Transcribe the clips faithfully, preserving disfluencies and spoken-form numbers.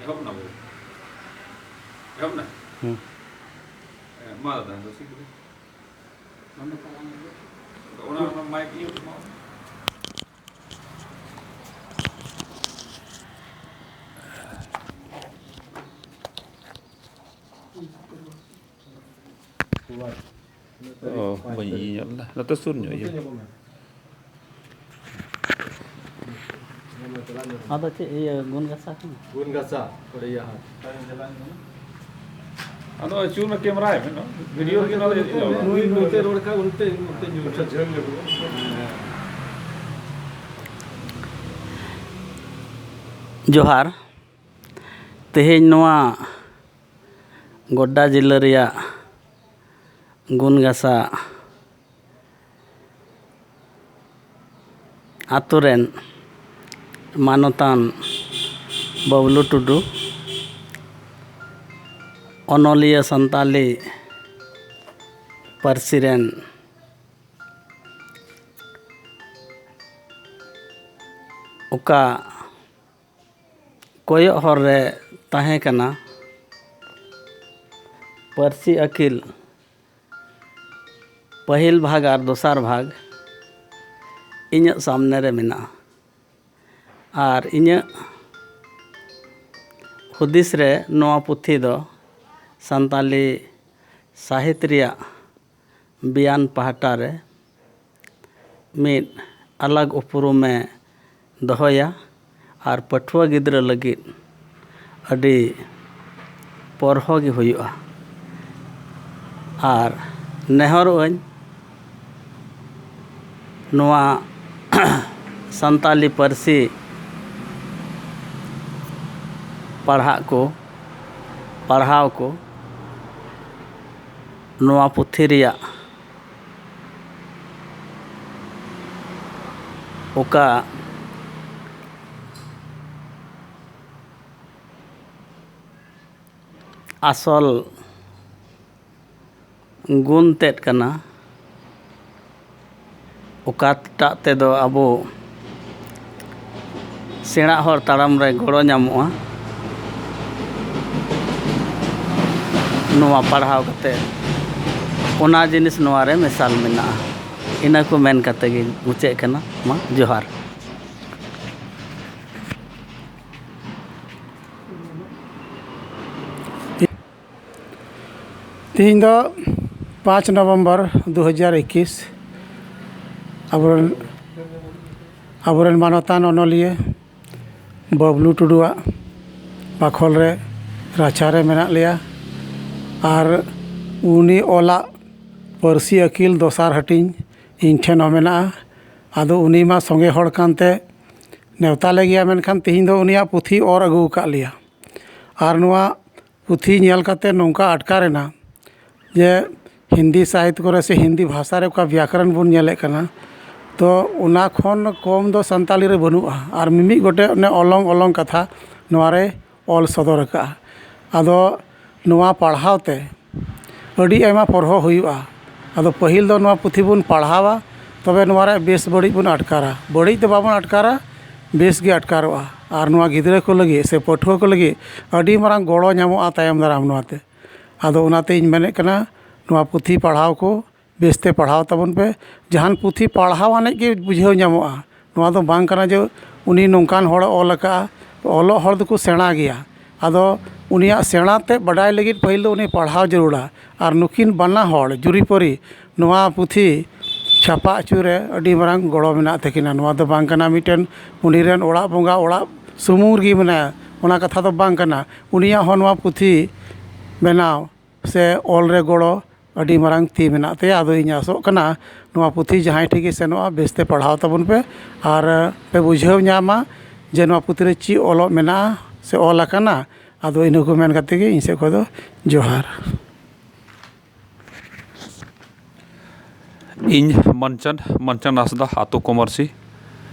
ᱮᱦᱚᱵ ᱱᱟ ᱵᱚ᱾ ᱮᱦᱚᱵ ᱱᱟ? ᱦᱩᱸ᱾ ᱮ, ᱢᱟ ᱫᱟᱫᱟ, ᱫᱚᱥᱤ ᱠᱚ᱾ ᱚᱱᱟ, ᱚᱱᱟ ᱢᱟᱭᱤᱠ ᱤᱭᱟᱹ ᱠᱚ᱾ ᱚ, ᱵᱟᱹᱧ ᱤᱭᱟᱹ ᱧᱚᱜ ᱞᱮᱫᱟ᱾ ᱱᱚᱛᱮ ᱥᱩᱨ ᱧᱚᱜ ᱤᱭᱟᱹ᱾ ᱟᱫᱚ ᱪᱮᱫ ᱤᱭᱟᱹ ᱜᱩᱱ ᱜᱟᱥᱟ ᱠᱟᱱᱟ? ᱜᱩᱱ ᱜᱟᱥᱟ, ᱚᱸᱰᱮ ᱤᱭᱟᱹ ᱦᱟᱸᱜ᱾ ᱟᱫᱚ ᱟᱹᱪᱩᱨ ᱢᱮ ᱠᱮᱢᱮᱨᱟᱭ ᱢᱮ, ᱱᱚᱣᱟ ᱵᱷᱤᱰᱤᱭᱳ ᱨᱮᱜᱮ ᱱᱚᱣᱟ ᱫᱚ ᱤᱭᱟᱹ ᱱᱩᱭ ᱱᱚᱛᱮ ᱨᱚᱲ ᱠᱷᱟᱡ ᱚᱱᱛᱮ, ᱚᱱᱛᱮ ᱧᱩᱨ ᱟᱪᱪᱷᱟ, ᱡᱷᱟᱹᱞ ᱧᱚᱜᱚᱜᱼᱟ᱾ ᱡᱚᱦᱟᱨ᱾ ᱛᱮᱦᱮᱧ ᱱᱚᱣᱟ ᱜᱳᱰᱰᱟ ᱡᱤᱞᱟᱹ ᱨᱮᱭᱟᱜ ᱜᱩᱱᱜᱟᱥᱟ ᱟᱛᱳ ᱨᱮᱱ ᱢᱟᱱᱚᱛᱟᱱ ᱵᱟᱹᱵᱞᱩ ᱴᱩᱰᱩ, ᱚᱱᱚᱞᱤᱭᱟᱹ ᱥᱟᱱᱛᱟᱞᱤ ᱯᱟᱹᱨᱥᱤ ᱨᱮᱱ, ᱚᱠᱟ ᱠᱚᱭᱚᱜ ᱦᱚᱨ ᱨᱮ ᱛᱟᱦᱮᱸ ᱠᱟᱱᱟ ᱯᱟᱹᱨᱥᱤ ᱟᱹᱠᱤᱞ ᱯᱟᱹᱦᱤᱞ ᱵᱷᱟᱜᱽ ᱟᱨ ᱫᱚᱥᱟᱨ ᱵᱷᱟᱜᱽ ᱤᱧᱟᱹᱜ ᱥᱟᱢᱱᱮ ᱨᱮ ᱢᱮᱱᱟᱜᱼᱟ᱾ ᱟᱨ ᱤᱧᱟᱹᱜ ᱦᱩᱫᱤᱥ ᱨᱮ ᱱᱚᱣᱟ ᱯᱩᱛᱷᱤ ᱫᱚ ᱥᱟᱱᱛᱟᱞᱤ ᱥᱟᱦᱤᱛ ᱨᱮᱭᱟᱜ ᱵᱮᱭᱟᱱ ᱯᱟᱦᱴᱟ ᱨᱮ ᱢᱤᱫ ᱟᱞᱟᱜᱽ ᱩᱯᱨᱩᱢᱮ ᱫᱚᱦᱚᱭᱟ ᱟᱨ ᱯᱟᱹᱴᱷᱩᱣᱟᱹ ᱜᱤᱫᱽᱨᱟᱹ ᱞᱟᱹᱜᱤᱫ ᱟᱹᱰᱤ ᱯᱚᱨᱦᱚ ᱜᱮ ᱦᱩᱭᱩᱜᱼᱟ᱾ ᱟᱨ ᱱᱮᱦᱚᱨᱚᱜ ᱟᱹᱧ ᱱᱚᱣᱟ ᱥᱟᱱᱛᱟᱞᱤ ᱯᱟᱹᱨᱥᱤ ᱯᱟᱲᱦᱟᱜ ᱠᱚ, ᱯᱟᱲᱦᱟᱣ ᱠᱚ ᱱᱚᱣᱟ ᱯᱩᱛᱷᱤ ᱨᱮᱭᱟᱜ ᱚᱠᱟ ᱟᱥᱚᱞ ᱜᱩᱱ ᱛᱮᱫ ᱠᱟᱱᱟ, ᱚᱠᱟᱴᱟᱜ ᱛᱮᱫᱚ ᱟᱵᱚ ᱥᱮᱬᱟ ᱦᱚᱲ ᱛᱟᱲᱟᱢ ᱨᱮ ᱜᱚᱲᱚ ᱧᱟᱢᱚᱜᱼᱟ, ᱱᱚᱣᱟ ᱯᱟᱲᱦᱟᱣ ᱠᱟᱛᱮ ᱚᱱᱟ ᱡᱤᱱᱤᱥ ᱱᱚᱣᱟ ᱨᱮ ᱢᱮᱥᱟᱞ ᱢᱮᱱᱟᱜᱼᱟ᱾ ᱤᱱᱟᱹ ᱠᱚ ᱢᱮᱱ ᱠᱟᱛᱮ ᱜᱤᱧ ᱢᱩᱪᱟᱹᱫ ᱠᱟᱱᱟ᱾ ᱢᱟ ᱡᱚᱦᱟᱨ᱾ ᱛᱮᱦᱮᱧ ᱫᱚ ᱯᱟᱸᱪ ᱱᱚᱵᱷᱮᱢᱵᱚᱨ ᱫᱩ ᱦᱟᱡᱟᱨ ᱮᱠᱩᱥ᱾ ᱟᱵᱚᱨᱮᱱ, ᱟᱵᱚᱨᱮᱱ ᱢᱟᱱᱚᱛᱟᱱ ᱚᱱᱚᱞᱤᱭᱟᱹ ᱵᱟᱵᱞᱩ ᱴᱩᱰᱩᱣᱟᱜ ᱵᱟᱠᱷᱚᱞ ᱨᱮ, ᱨᱟᱪᱟ ᱨᱮ ᱢᱮᱱᱟᱜ ᱞᱮᱭᱟ᱾ ᱟᱨ ᱩᱱᱤ ᱚᱞᱟᱜ ᱯᱟᱹᱨᱥᱤ ᱟᱹᱠᱤᱞ ᱫᱚᱥᱟᱨ ᱦᱟᱹᱴᱤᱧ ᱤᱧ ᱴᱷᱮᱱ ᱦᱚᱸ ᱢᱮᱱᱟᱜᱼᱟ᱾ ᱟᱫᱚ ᱩᱱᱤ ᱢᱟ ᱥᱚᱸᱜᱮ ᱦᱚᱲ ᱠᱟᱱᱛᱮ ᱱᱮᱣᱛᱟ ᱞᱮ ᱜᱮᱭᱟ, ᱢᱮᱱᱠᱷᱟᱱ ᱛᱮᱦᱮᱧ ᱫᱚ ᱩᱱᱤᱭᱟᱜ ᱯᱩᱛᱷᱤ ᱚᱨ ᱟᱹᱜᱩ ᱟᱠᱟᱫ ᱞᱮᱭᱟ᱾ ᱟᱨ ᱱᱚᱣᱟ ᱯᱩᱛᱷᱤ ᱧᱮᱞ ᱠᱟᱛᱮ ᱱᱚᱝᱠᱟ ᱟᱴᱠᱟᱨ ᱮᱱᱟ ᱡᱮ ᱦᱤᱱᱫᱤ ᱥᱟᱦᱤᱛ ᱠᱚᱨᱮ ᱥᱮ ᱦᱤᱱᱫᱤ ᱵᱷᱟᱥᱟ ᱨᱮ ᱚᱠᱟ ᱵᱮᱭᱟᱠᱚᱨᱚᱱ ᱵᱚᱱ ᱧᱮᱞᱮᱫ ᱠᱟᱱᱟ, ᱛᱚ ᱚᱱᱟ ᱠᱷᱚᱱ ᱠᱚᱢ ᱫᱚ ᱥᱟᱱᱛᱟᱲᱤ ᱨᱮ ᱵᱟᱹᱱᱩᱜᱼᱟ᱾ ᱟᱨ ᱢᱤᱢᱤᱫ ᱜᱚᱴᱮᱡ ᱚᱱᱮ ᱚᱞᱚᱝ ᱚᱞᱚᱝ ᱠᱟᱛᱷᱟ ᱱᱚᱣᱟ ᱨᱮ ᱚᱞ ᱥᱚᱫᱚᱨ ᱟᱠᱟᱫᱼᱟ᱾ ᱟᱫᱚ ᱱᱚᱣᱟ ᱯᱟᱲᱦᱟᱣ ᱛᱮ ᱟᱹᱰᱤ ᱟᱭᱢᱟ ᱯᱚᱨᱦᱚ ᱦᱩᱭᱩᱜᱼᱟ᱾ ᱟᱫᱚ ᱯᱟᱹᱦᱤᱞ ᱫᱚ ᱱᱚᱣᱟ ᱯᱩᱛᱷᱤ ᱵᱚᱱ ᱯᱟᱲᱦᱟᱣᱟ, ᱛᱚᱵᱮ ᱱᱚᱣᱟ ᱨᱮᱭᱟᱜ ᱵᱮᱥ ᱵᱟᱹᱲᱤᱡ ᱵᱚᱱ ᱟᱴᱠᱟᱨᱟ᱾ ᱵᱟᱹᱲᱤᱡ ᱫᱚ ᱵᱟᱵᱚᱱ ᱟᱴᱠᱟᱨᱟ, ᱵᱮᱥ ᱜᱮ ᱟᱴᱠᱟᱨᱚᱜᱼᱟ᱾ ᱟᱨ ᱱᱚᱣᱟ ᱜᱤᱫᱽᱨᱟᱹ ᱠᱚ ᱞᱟᱹᱜᱤᱫ ᱥᱮ ᱯᱟᱹᱴᱷᱩᱣᱟᱹ ᱠᱚ ᱞᱟᱹᱜᱤᱫ ᱟᱹᱰᱤ ᱢᱟᱨᱟᱝ ᱜᱚᱲᱚ ᱧᱟᱢᱚᱜᱼᱟ ᱛᱟᱭᱚᱢ ᱫᱟᱨᱟᱢ ᱱᱚᱣᱟᱛᱮ᱾ ᱟᱫᱚ ᱚᱱᱟᱛᱮ ᱤᱧ ᱢᱮᱱᱮᱫ ᱠᱟᱱᱟ, ᱱᱚᱣᱟ ᱯᱩᱛᱷᱤ ᱯᱟᱲᱦᱟᱣ ᱠᱚ ᱵᱮᱥᱛᱮ ᱯᱟᱲᱦᱟᱣ ᱛᱟᱵᱚᱱ ᱯᱮ᱾ ᱡᱟᱦᱟᱱ ᱯᱩᱛᱷᱤ ᱯᱟᱲᱦᱟᱣ ᱟᱱᱮᱡ ᱜᱮ ᱵᱩᱡᱷᱟᱹᱣ ᱧᱟᱢᱚᱜᱼᱟ᱾ ᱱᱚᱣᱟ ᱫᱚ ᱵᱟᱝ ᱠᱟᱱᱟ ᱡᱮ ᱩᱱᱤ ᱱᱚᱝᱠᱟᱱ ᱦᱚᱲᱮ ᱚᱞ ᱟᱠᱟᱫᱼᱟ᱾ ᱚᱞᱚᱜ ᱦᱚᱲ ᱫᱚᱠᱚ ᱥᱮᱬᱟ ᱜᱮᱭᱟ᱾ ᱟᱫᱚ ᱩᱱᱤᱭᱟᱜ ᱥᱮᱬᱟ ᱛᱮ ᱵᱟᱰᱟᱭ ᱞᱟᱹᱜᱤᱫ ᱯᱟᱹᱦᱤᱞ ᱫᱚ ᱩᱱᱤ ᱯᱟᱲᱦᱟᱣ ᱡᱟᱹᱨᱩᱲᱟ᱾ ᱟᱨ ᱱᱩᱠᱤᱱ ᱵᱟᱱᱟ ᱦᱚᱲ ᱡᱩᱨᱤᱯᱟᱹᱨᱤ ᱱᱚᱣᱟ ᱯᱩᱛᱷᱤ ᱪᱷᱟᱯᱟ ᱦᱚᱪᱚ ᱨᱮ ᱟᱹᱰᱤ ᱢᱟᱨᱟᱝ ᱜᱚᱲᱚ ᱢᱮᱱᱟᱜ ᱛᱟᱹᱠᱤᱱᱟ᱾ ᱱᱚᱣᱟ ᱫᱚ ᱵᱟᱝ ᱠᱟᱱᱟ ᱢᱤᱫᱴᱮᱱ ᱩᱱᱤ ᱨᱮᱱ ᱚᱲᱟᱜ ᱵᱚᱸᱜᱟ ᱚᱲᱟᱜ ᱥᱩᱢᱩᱝ ᱨᱮᱜᱮ ᱢᱮᱱᱟᱭᱟ, ᱚᱱᱟ ᱠᱟᱛᱷᱟ ᱫᱚ ᱵᱟᱝ ᱠᱟᱱᱟ᱾ ᱩᱱᱤᱭᱟᱜ ᱦᱚᱸ ᱱᱚᱣᱟ ᱯᱩᱛᱷᱤ ᱵᱮᱱᱟᱣ ᱥᱮ ᱚᱞ ᱨᱮ ᱜᱚᱲᱚ ᱟᱹᱰᱤ ᱢᱟᱨᱟᱝ ᱛᱤ ᱢᱮᱱᱟᱜ ᱛᱟᱭᱟ᱾ ᱟᱫᱚ ᱤᱧ ᱟᱥᱚᱜ ᱠᱟᱱᱟ, ᱱᱚᱣᱟ ᱯᱩᱛᱷᱤ ᱡᱟᱦᱟᱸᱭ ᱴᱷᱮᱱ ᱜᱮ ᱥᱮᱱᱚᱜᱼᱟ, ᱵᱮᱥᱛᱮ ᱯᱟᱲᱦᱟᱣ ᱛᱟᱵᱚᱱ ᱯᱮ ᱟᱨ ᱯᱮ ᱵᱩᱡᱷᱟᱹᱣ ᱧᱟᱢᱟ ᱡᱮ ᱱᱚᱣᱟ ᱯᱩᱛᱷᱤ ᱨᱮ ᱪᱮᱫ ᱚᱞᱚᱜ ᱢᱮᱱᱟᱜᱼᱟ ᱥᱮ ᱚᱞ ᱟᱠᱟᱱᱟ᱾ ᱟᱫᱚ ᱤᱱᱟᱹ ᱠᱚ ᱢᱮᱱ ᱠᱟᱛᱮ ᱜᱮ ᱤᱧ ᱥᱮᱫ ᱠᱷᱚᱱ ᱫᱚ ᱡᱚᱦᱟᱨ᱾ ᱤᱧ ᱢᱟᱱᱪᱟᱱ, ᱢᱟᱱᱪᱟᱱ ᱦᱟᱸᱥᱫᱟ, ᱟᱛᱳ ᱠᱚᱢᱟᱨᱥᱤ,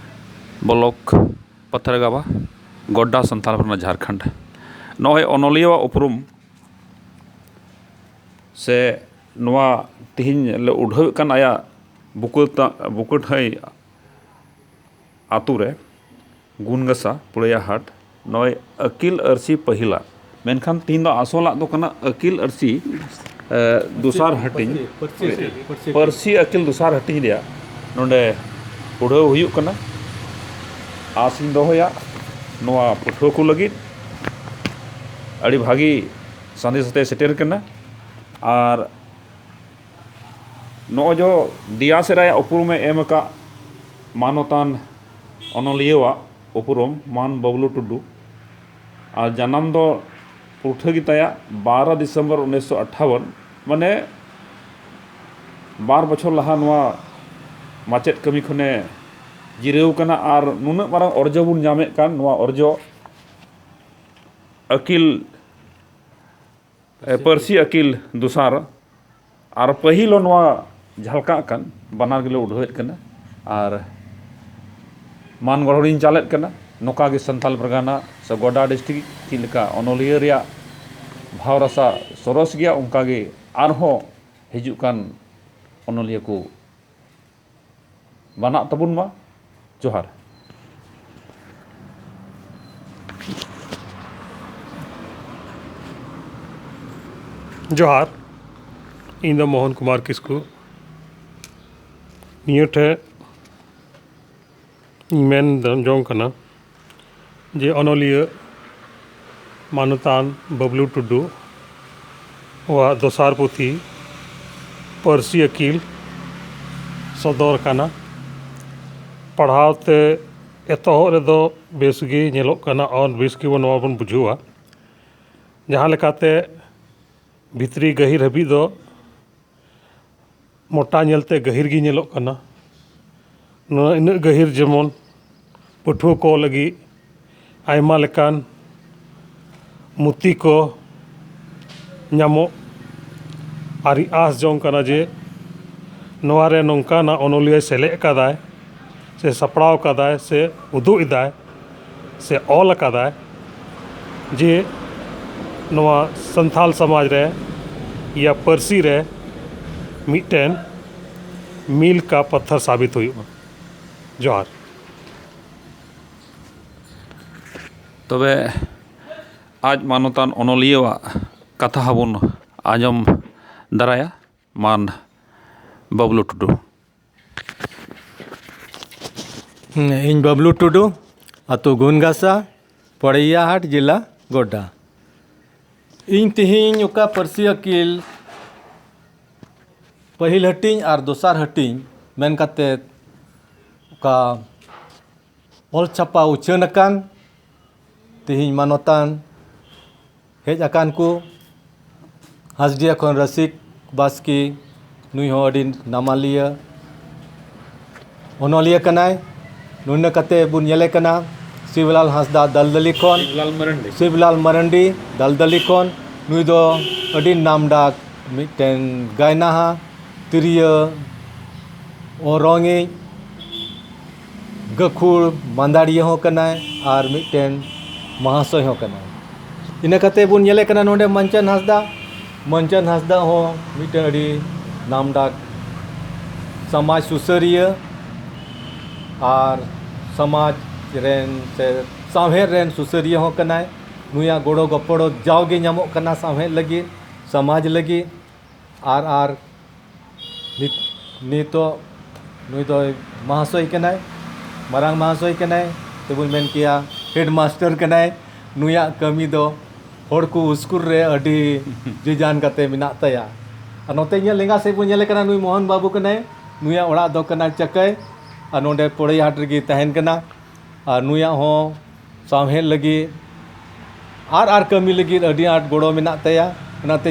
ᱵᱞᱚᱠ ᱯᱟᱛᱷᱟᱨᱜᱟᱵᱟ, ᱜᱚᱰᱰᱟ, ᱥᱟᱱᱛᱟᱲ ᱯᱟᱨᱜᱟᱱᱟ, ᱡᱷᱟᱲᱠᱷᱚᱸᱰ᱾ ᱱᱚᱜᱼᱚᱭ ᱚᱱᱚᱞᱤᱭᱟᱹᱣᱟᱜ ᱩᱯᱨᱩᱢ ᱥᱮ ᱱᱚᱣᱟ ᱛᱮᱦᱮᱧ ᱞᱮ ᱩᱰᱷᱟᱹᱣᱮᱫ ᱠᱟᱱ ᱟᱭᱟᱜ ᱵᱩᱠᱟᱹ ᱛᱟ-, ᱵᱩᱠᱟᱹ ᱴᱷᱟᱹᱭ ᱟᱛᱳ ᱨᱮ, ᱜᱩᱱᱜᱟᱥᱟ, ᱯᱩᱲᱟᱹᱭᱟᱹ ᱦᱟᱴ, ᱱᱚᱜᱼᱚᱭ ᱟᱹᱠᱤᱞ ᱟᱹᱨᱥᱤ ᱯᱟᱹᱦᱤᱞᱟ᱾ ᱢᱮᱱᱠᱷᱟᱱ ᱛᱤᱦᱤᱧ ᱫᱚ ᱟᱥᱚᱞᱟᱜ ᱫᱚ ᱠᱟᱱᱟ ᱟᱹᱠᱤᱞ ᱟᱹᱨᱥᱤ, ᱮ, ᱫᱚᱥᱟᱨ ᱦᱟᱹᱴᱤᱧ᱾ ᱯᱟᱹᱨᱥᱤ, ᱯᱟᱹᱨᱥᱤ, ᱯᱟᱹᱨᱥᱤ᱾ ᱯᱟᱹᱨᱥᱤ ᱟᱹᱠᱤᱞ ᱫᱚᱥᱟᱨ ᱦᱟᱹᱴᱤᱧ ᱨᱮᱭᱟᱜ ᱱᱚᱰᱮ ᱩᱰᱷᱟᱹᱣ ᱦᱩᱭᱩᱜ ᱠᱟᱱᱟ᱾ ᱟᱥᱤᱧ ᱫᱚᱦᱚᱭᱟ ᱱᱚᱣᱟ ᱯᱟᱹᱴᱷᱩᱣᱟᱹ ᱠᱚ ᱞᱟᱹᱜᱤᱫ ᱟᱹᱰᱤ ᱵᱷᱟᱹᱜᱤ ᱥᱟᱸᱫᱮᱥ ᱟᱛᱮ ᱥᱮᱴᱮᱨ ᱠᱟᱱᱟ᱾ ᱟᱨ ᱱᱚᱜᱼᱚᱭ ᱡᱚ ᱫᱮᱭᱟ ᱥᱮᱫ ᱟᱭᱟᱜ ᱩᱯᱨᱩᱢᱮ ᱮᱢ ᱟᱠᱟᱫ ᱢᱟᱱᱚᱛᱟᱱ ᱚᱱᱚᱞᱤᱭᱟᱹᱣᱟᱜ ᱩᱯᱨᱩᱢ ᱢᱟᱱ ᱵᱟᱵᱞᱩ ᱴᱩᱰᱩ᱾ ᱟᱨ ᱡᱟᱱᱟᱢ ᱫᱚ ᱯᱩᱨᱴᱷᱟᱹ ᱜᱮᱛᱟᱭᱟ ᱵᱟᱨᱚ ᱰᱤᱥᱮᱢᱵᱚᱨ ᱩᱱᱤᱥᱥᱚ ᱟᱴᱷᱟᱣᱚᱱ, ᱢᱟᱱᱮ ᱵᱟᱨ ᱵᱚᱪᱷᱚᱨ ᱞᱟᱦᱟ ᱱᱚᱣᱟ ᱢᱟᱪᱮᱫ ᱠᱟᱹᱢᱤ ᱠᱷᱚᱱᱮ ᱡᱤᱨᱟᱹᱣ ᱠᱟᱱᱟ᱾ ᱟᱨ ᱱᱩᱱᱟᱹᱜ ᱢᱟᱨᱟᱝ ᱚᱨᱡᱚ ᱵᱚᱱ ᱧᱟᱢᱮᱫ ᱠᱟᱱ, ᱱᱚᱣᱟ ᱚᱨᱡᱚ ᱟᱹᱠᱤᱞ, ᱮ, ᱯᱟᱹᱨᱥᱤ ᱟᱹᱠᱤᱞ ᱫᱚᱥᱟᱨ ᱟᱨ ᱯᱟᱹᱦᱤᱞ ᱦᱚᱸ ᱱᱚᱣᱟ ᱡᱷᱟᱞᱠᱟᱜ ᱠᱟᱱ, ᱵᱟᱱᱟᱨ ᱜᱮᱞᱮ ᱩᱰᱷᱟᱹᱣᱮᱫ ᱠᱟᱱᱟ᱾ ᱟᱨ ᱢᱟᱱ ᱜᱚᱲᱦᱚᱱᱤᱧ ᱪᱟᱞᱮᱫ ᱠᱟᱱᱟ᱾ ᱱᱚᱝᱠᱟ ᱜᱮ ᱥᱟᱱᱛᱟᱞ ᱯᱟᱨᱜᱟᱱᱟ ᱥᱮ ᱜᱚᱰᱟ ᱰᱤᱥᱴᱨᱤᱠᱴ ᱪᱮᱫ ᱞᱮᱠᱟ ᱚᱱᱚᱞᱤᱭᱟᱹ ᱨᱮᱭᱟᱜ ᱵᱷᱟᱣ ᱨᱟᱥᱟ ᱥᱚᱨᱚᱥ ᱜᱮᱭᱟ, ᱚᱱᱠᱟ ᱜᱮ ᱟᱨᱦᱚᱸ ᱦᱤᱡᱩᱜ ᱠᱟᱱ ᱚᱱᱚᱞᱤᱭᱟᱹ ᱠᱚ ᱵᱟᱱᱟᱜ ᱛᱟᱵᱚᱱ ᱢᱟ᱾ ᱡᱚᱦᱟᱨ᱾ ᱡᱚᱦᱟᱨ, ᱤᱧ ᱫᱚ ᱢᱳᱦᱚᱱ ᱠᱩᱢᱟᱨ ᱠᱤᱥᱠᱩ᱾ ᱱᱤᱭᱟᱹ ᱴᱷᱮᱡ ᱤᱧ ᱢᱮᱱ ᱡᱚᱝ ᱠᱟᱱᱟ ᱡᱮ ᱚᱱᱚᱞᱤᱭᱟᱹ ᱢᱟᱱᱚᱛᱟᱱ ᱵᱟᱵᱞᱩ ᱴᱩᱰᱩ ᱣᱟᱜ ᱫᱚᱥᱟᱨ ᱯᱩᱛᱷᱤ ᱯᱟᱹᱨᱥᱤ ᱟᱹᱠᱤᱞ ᱥᱚᱫᱚᱨ ᱠᱟᱱᱟ᱾ ᱯᱟᱲᱦᱟᱣ ᱛᱮ ᱮᱛᱚᱦᱚᱵ ᱨᱮᱫᱚ ᱵᱮᱥ ᱜᱮ ᱧᱮᱞᱚᱜ ᱠᱟᱱᱟ ᱟᱨ ᱵᱮᱥ ᱜᱮᱵᱚᱱ ᱱᱚᱣᱟ ᱵᱚᱱ ᱵᱩᱡᱷᱟᱹᱣᱟ᱾ ᱡᱟᱦᱟᱸ ᱞᱮᱠᱟᱛᱮ ᱵᱷᱤᱛᱨᱤ ᱜᱟᱹᱦᱤᱨ ᱦᱟᱹᱵᱤᱡ ᱫᱚ ᱢᱚᱴᱟ ᱧᱮᱞᱛᱮ ᱜᱟᱹᱦᱤᱨ ᱜᱮ ᱧᱮᱞᱚᱜ ᱠᱟᱱᱟ᱾ ᱱᱚᱣᱟ ᱤᱱᱟᱹᱜ ᱜᱟᱹᱦᱤᱨ ᱡᱮᱢᱚᱱ ᱯᱟᱹᱴᱷᱩᱣᱟᱹ ᱠᱚ ᱞᱟᱹᱜᱤᱫ ᱟᱭᱢᱟ ᱞᱮᱠᱟᱱ ᱢᱩᱛᱤ ᱠᱚ ᱧᱟᱢᱚᱜ, ᱟᱨᱤᱧ ᱟᱸᱥ ᱡᱚᱝ ᱠᱟᱱᱟ ᱡᱮ ᱱᱚᱣᱟ ᱨᱮ ᱱᱚᱝᱠᱟᱱᱟᱜ ᱚᱱᱚᱞᱤᱭᱟᱹᱭ ᱥᱮᱞᱮᱫ ᱠᱟᱫᱟᱭ ᱥᱮ ᱥᱟᱯᱲᱟᱣ ᱠᱟᱫᱟᱭ ᱥᱮ ᱩᱫᱩᱜ ᱮᱫᱟᱭ ᱥᱮ ᱚᱞ ᱟᱠᱟᱫᱟᱭ ᱡᱮ ᱱᱚᱣᱟ ᱥᱟᱱᱛᱟᱞ ᱥᱚᱢᱟᱡᱽ ᱨᱮ ᱭᱟ ᱯᱟᱹᱨᱥᱤ ᱨᱮ ᱢᱤᱫᱴᱮᱱ ᱢᱤᱞ ᱠᱟ ᱯᱟᱛᱷᱟᱨ ᱥᱟᱵᱤᱛ ᱦᱩᱭᱩᱜᱼᱟ᱾ ᱡᱚᱦᱟᱨ᱾ ᱛᱚᱵᱮ ᱟᱡ ᱢᱟᱱᱚᱛᱟᱱ ᱚᱱᱚᱞᱤᱭᱟᱹᱣᱟᱜ ᱠᱟᱛᱷᱟ ᱦᱚᱸᱵᱚᱱ ᱟᱸᱡᱚᱢ ᱫᱟᱨᱟᱭᱟ᱾ ᱢᱟᱱ ᱵᱟᱵᱞᱩ ᱴᱩᱰᱩ᱾ ᱤᱧ ᱵᱟᱵᱞᱩ ᱴᱩᱰᱩ, ᱟᱹᱛᱩ ᱜᱩᱱᱜᱟᱥᱟ, ᱯᱚᱲᱮᱭᱟᱦᱟᱴ, ᱡᱮᱞᱟ ᱜᱳᱰᱰᱟ᱾ ᱤᱧ ᱛᱮᱦᱮᱧ ᱚᱠᱟ ᱯᱟᱹᱨᱥᱤ ᱟᱹᱠᱤᱞ ᱯᱟᱹᱦᱤᱞ ᱦᱟᱹᱴᱤᱧ ᱟᱨ ᱫᱚᱥᱟᱨ ᱦᱟᱹᱴᱤᱧ ᱢᱮᱱ ᱠᱟᱛᱮ ᱚᱠᱟ ᱚᱞ ᱪᱷᱟᱯᱟ ᱩᱪᱷᱟᱹᱱ ᱟᱠᱟᱱ ᱛᱮᱦᱮᱧ ᱢᱟᱱᱚᱛᱟᱱ ᱦᱮᱡ ᱟᱠᱟᱱ ᱠᱚ, ᱦᱟᱥᱰᱤᱦᱟ ᱠᱷᱚᱱ ᱨᱟᱹᱥᱤᱠ ᱵᱟᱥᱠᱮ, ᱱᱩᱭ ᱦᱚᱸ ᱟᱹᱰᱤ ᱱᱟᱢᱟᱞᱤᱭᱟᱹ ᱚᱱᱚᱞᱤᱭᱟᱹ ᱠᱟᱱᱟᱭ᱾ ᱱᱩᱭᱱᱟ ᱠᱟᱛᱮ ᱵᱚᱱ ᱧᱮᱞᱮ ᱠᱟᱱᱟ ᱥᱤᱵᱞᱟᱞ ᱦᱟᱸᱥᱫᱟ ᱫᱟᱞᱫᱟᱞᱤ ᱠᱷᱚᱱ᱾ ᱥᱤᱵᱞᱟᱞ ᱢᱟᱨᱟᱱᱰᱤ᱾ ᱥᱤᱵᱞᱟᱞ ᱢᱟᱨᱟᱱᱰᱤ ᱫᱟᱞᱫᱟᱞᱤ ᱠᱷᱚᱱ᱾ ᱱᱩᱭ ᱫᱚ ᱟᱹᱰᱤ ᱱᱟᱢᱰᱟᱠ ᱢᱤᱫᱴᱮᱱ ᱜᱟᱭᱱᱟᱦᱟ, ᱛᱤᱨᱭᱳ, ᱚᱨᱚᱝᱤᱡ, ᱜᱟᱹᱠᱷᱩᱲ ᱢᱟᱱᱫᱟᱲᱤᱭᱟᱹ ᱦᱚᱸ ᱠᱟᱱᱟᱭ ᱟᱨ ᱢᱤᱫᱴᱮᱱ ᱢᱟᱦᱟᱥᱚᱭ ᱦᱚᱸ ᱠᱟᱱᱟᱭ᱾ ᱤᱱᱟᱹ ᱠᱟᱛᱮ ᱵᱚᱱ ᱧᱮᱞᱮ ᱠᱟᱱᱟ ᱱᱚᱰᱮ ᱢᱟᱱᱪᱟᱱ ᱦᱟᱸᱥᱫᱟ᱾ ᱢᱟᱱᱪᱟᱱ ᱦᱟᱸᱥᱫᱟ ᱦᱚᱸ ᱢᱤᱫᱴᱮᱱ ᱟᱹᱰᱤ ᱱᱟᱢᱰᱟᱠ ᱥᱚᱢᱟᱡᱽ ᱥᱩᱥᱟᱹᱨᱤᱭᱟᱹ ᱟᱨ ᱥᱚᱢᱟᱡᱽ ᱨᱮᱱ ᱥᱮ ᱥᱟᱶᱦᱮᱫ ᱨᱮᱱ ᱥᱩᱥᱟᱹᱨᱤᱭᱟᱹ ᱦᱚᱸ ᱠᱟᱱᱟᱭ᱾ ᱱᱩᱭᱟᱜ ᱜᱚᱲᱚ ᱜᱚᱯᱚᱲᱚ ᱡᱟᱣᱜᱮ ᱧᱟᱢᱚᱜ ᱠᱟᱱᱟ ᱥᱟᱶᱦᱮᱫ ᱞᱟᱹᱜᱤᱫ, ᱥᱚᱢᱟᱡᱽ ᱞᱟᱹᱜᱤᱫ᱾ ᱟᱨ ᱟᱨ ᱱᱤᱛ ᱱᱤᱛᱚᱜ ᱱᱩᱭ ᱫᱚᱭ ᱢᱟᱦᱟᱥᱚᱭ ᱠᱟᱱᱟᱭ, ᱢᱟᱨᱟᱝ ᱢᱟᱦᱟᱥᱚᱭ ᱠᱟᱱᱟᱭ, ᱥᱮᱵᱚᱱ ᱢᱮᱱ ᱠᱮᱭᱟ ᱦᱮᱰ ᱢᱟᱥᱴᱟᱨ ᱠᱟᱱᱟᱭ᱾ ᱱᱩᱭᱟᱜ ᱠᱟᱹᱢᱤ ᱫᱚ ᱦᱚᱲ ᱠᱚ ᱩᱥᱠᱩᱨ ᱨᱮ ᱟᱹᱰᱤ ᱡᱤᱡᱟᱱ ᱠᱟᱛᱮ ᱢᱮᱱᱟᱜ ᱛᱟᱭᱟ᱾ ᱟᱨ ᱱᱚᱛᱮ ᱤᱧᱟᱹᱜ ᱞᱮᱸᱜᱟ ᱥᱮᱫ ᱵᱚᱱ ᱧᱮᱞᱮ ᱠᱟᱱᱟ, ᱱᱩᱭ ᱢᱳᱦᱚᱱ ᱵᱟᱹᱵᱩ ᱠᱟᱱᱟᱭ᱾ ᱱᱩᱭᱟᱜ ᱚᱲᱟᱜ ᱫᱚ ᱠᱟᱱᱟ ᱪᱟᱹᱠᱟᱹᱭ ᱟᱨ ᱱᱚᱰᱮ ᱯᱚᱲᱮᱭᱟᱦᱟᱴ ᱨᱮᱜᱮ ᱛᱟᱦᱮᱱ ᱠᱟᱱᱟ᱾ ᱟᱨ ᱱᱩᱭᱟᱜ ᱦᱚᱸ ᱥᱟᱶᱦᱮᱫ ᱞᱟᱹᱜᱤᱫ ᱟᱨ ᱟᱨ ᱠᱟᱹᱢᱤ ᱞᱟᱹᱜᱤᱫ ᱟᱹᱰᱤ ᱟᱸᱴ ᱜᱚᱲᱚ ᱢᱮᱱᱟᱜ ᱛᱟᱭᱟ᱾ ᱚᱱᱟᱛᱮ